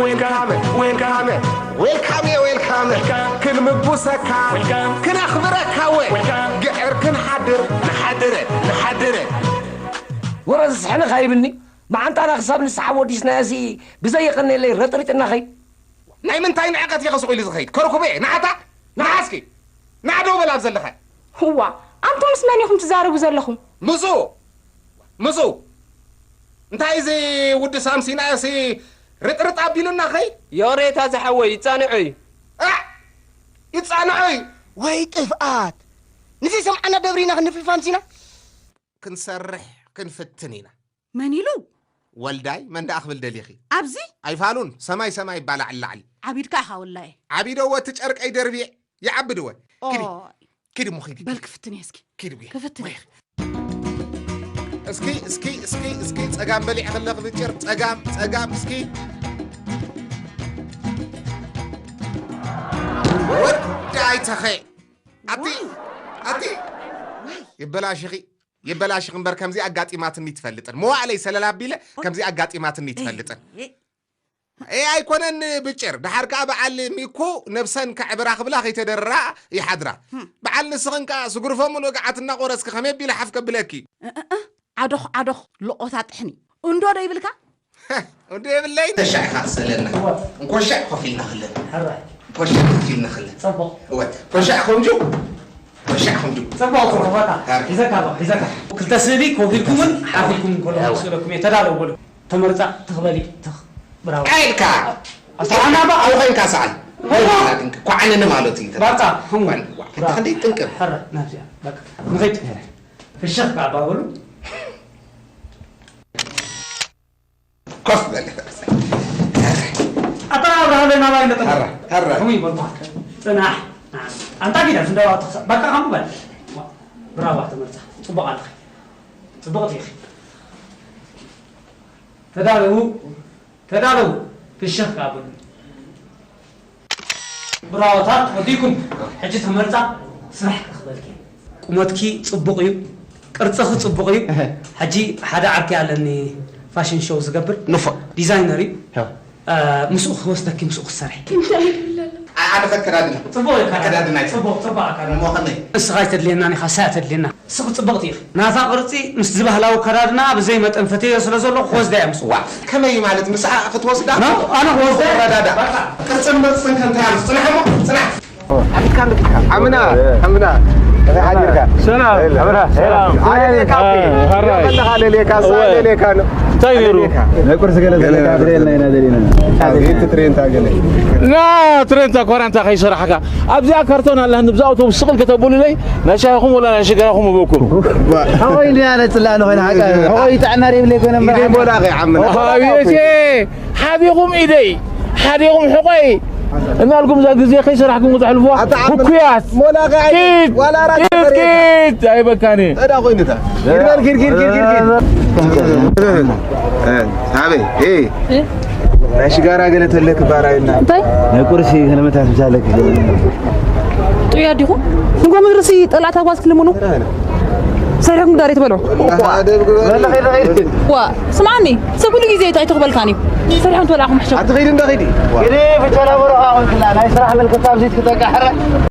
ዌልካም ዌልካም ዌልካም ዌልካም ክንምጉሰካ ክነኽብረካ ወ ግዕር ክንሓድር ንሓድር ንሓድር። ወረ ዝስሕንኻ ይብልኒ። መዓንጣና ክሳብ ንስሓብ ወዲስናዮ ሲ ብዘይ የቐንየለይ ረጥሪጥና ኸይድ። ናይ ምንታይ ንዕቀት እየ ከስቑ ኢሉ ዝኸይድ ከርኩበ ንዓታ ንዓስኪ ንዓደው በል ኣብ ዘለኻ። እዋ ኣንቱምስ መን ኢኹም ትዛረቡ ዘለኹም? ምስኡ ምስኡ እንታይ እዚ ውዲ ሳምሲና ሲ ርጥርጥ ኣቢሉና ኸይ። ይቕሬታ ዝሓወይ ይጻንዖ እዩ። ኣዕ ይጻንዖ እዩ። ወይ ጥፍኣት ንዘይሰምዓና ደብሪና ክንፍልፋም ሲና። ክንሰርሕ ክንፍትን ኢና። መን ኢሉ? ወልዳይ መን ደኣ ክብል ደሊኺ? ኣብዚ? ኣይፋሉን ሰማይ ሰማይ ይባላዕ ላዕሊ። ዓቢድካ ኢኻ ወላየ። ዓቢደዎ እቲ ጨርቀይ ደርብየ ይዓቢ ድወ። ኪዲ ኪዲ እሞ ኪዲ። በል ክፍትን እየ እስኪ። ኪዲ ጉየ። ክፍትን እየ። እስኪ እስኪ እስኪ እስኪ ጸጋም በሊዕ ከለኽ ብጭር ጸጋም ጸጋም እስኪ። ወዳይ ተኸ ኣቲ ኣቲ ይበላሽኺ። የበላሽኽ እምበር ከምዚ ኣጋጢማትኒ ትፈልጥን መዋእለይ ሰለል ኣቢለ ከምዚ ኣጋጢማትኒ ትፈልጥን። ኤ ኣይኮነን ብጭር ደሓር ከኣ በዓል ሚኩ ነብሰን ከዕብራ ክብላ ከይተደርራ ይሓድራ። በዓል ንስኽን ከኣ ስጉርፎ ሙሉእ ገዓት እናቆረስኪ ከመይ ኣቢለ ሓፍ ከብለኪ። ዓዶኽ ዓዶኽ ሎቆታ ጥሕኒ እንዶ ዶ ይብልካ። እንዶ የብለይ። ተሻዕካ ክሰለና እንኮሻዕ ኮፍ ኢልና ክለን እንኮሻዕ ኮፍ ኢልና ክለን እወ ኮሻዕ ከምጁ ኮሻዕ ከምጁ ጽቡቕ ጽቡቕ በቃ ሒዘካ ኣለኹ ሒዘካ ክልተ ስእሊ ኮፍ ኢልኩምን ሓፍ ኢልኩምን ከለኹ ክስእለኩም እየ ተዳለዉ በሉ ተመርጻ ትኽበሊ ትኽ ብራው ኢልካ ኣስተሓናባ ኣውኸንካ ሰዓል ኳዕነኒ ማለት እዩ በቃ ክንደይ ጥንቅም ሕረ ናብዚኣ በቃ ንኸይድ ፍሽኽ ከኣ ባበሉ ኮፍ በል ኣታ ኣብርሃ ለና ባይ ነጠ ሐራ ሐራ ከመይ ይበልኳ ጽናሕ ኣንታ ጊዳ ዝንዳዋ ትኽሳ በቃ ከምኡ በል ብራዋ ተመርጻ ጽቡቕ ኣለኺ ጽቡቕቲ ኢኺ ተዳለዉ ተዳለዉ ፍሽኽ ከኣ በሉ ብራወታት ወዲኩም ሕጂ ተመርጻ ስራሕ ክኽበልኪ ቁመትኪ ጽቡቕ እዩ ቅርጽኺ ጽቡቕ እዩ ሕጂ ሓደ ዓርኪ ኣለኒ ፋሽን ሾው ዝገብር ንፉዕ ዲዛይነር እዩ ምስኡ ክወስደኪ ምስኡ ክትሰርሒ ኣነ ከከዳድና ጽቡቕ እዩ ኣከዳድና ጽቡቕ ጽቡቕ ኣካል እሞ ከመይ ንስኻ ኣይተድልየናን ኢኻ ሳያ ተድልየና እስኺ ጽብቕቲ ኢኺ ናታ ቅርጺ ምስዚ ባህላዊ ኣከዳድና ብዘይ መጠን ፈትየዮ ስለ ዘለኹ ክወስዳ እየ ምስዋ ከመይ ማለት ምስኣ ክትወስዳ ኣነ ክወስዳ ረዳዳ ቅርጽን መርጽን ከንታይ ኣሎ ጽናሕ እሞ ጽናሕ ኣቢትካ እንዶ ቢትካ ሓምና ሓምና እንታይ ሓዲርካ ሰላም ሓምና ሰላም ኣለሌካ ኣለሌካ ኣለሌካ እንታይ ነይሩ ናይ ቁርሲ ገለ ዘለካ ትርእየልና ኢና ደሊና ትሬንታ ገለ ና ትሬንታ ኮራንታ ከይሰራሕካ ኣብዚኣ ካርቶን ኣላ ንብዛ ኣውቶቡስ ስቕል ከተብሉለይ ናይ ሻሂኹም ወላ ናይ ሽገራኹም እበኩም ሕቆይ እንዲና ነፅላ ንኾይን ሓቃ ሕቆይ ጥዕና ደይብለይ ኮይነ ኢደይ ሞላኸ ዓምና ሓቢኹም ኢደይ ሓዲኹም ሕቆይ እናልኩም እዛ ግዜ ከይሰራሕኩም ተሕልፉዋ ህኩያት ሞላኸ ኪድ ዋላ ራካ ኪድ ኪድ ኣይበካኒ እዳ ኮይንታ ኪድ በል ኪድ ኪድ ኪድ ኪድ ኪድ ኣበይ ናይ ሽጋራ ገለ ተለክ ባራይና እንታይ ናይ ቁርሲ ከለመታት ምሳለክ ጥዑይ ኣዲኹ ንጎ ምድርሲ ጠላዕታ ጓዝ ክልምኑ ሰሪሕኩም ዳሬት በሎ ዋ ስማኒ ሰብ ኩሉ ግዜ እንታይ ትኽበልካኒ ሰሪሖም ትበልዓኹም ሕሸ ኣትኸይድ እንዳ ኸይዲ ግዲ ብጨላ በረኻ ኮንክላ ናይ ስራሕ ምልክታ ኣብዚ ትክተቃሕረ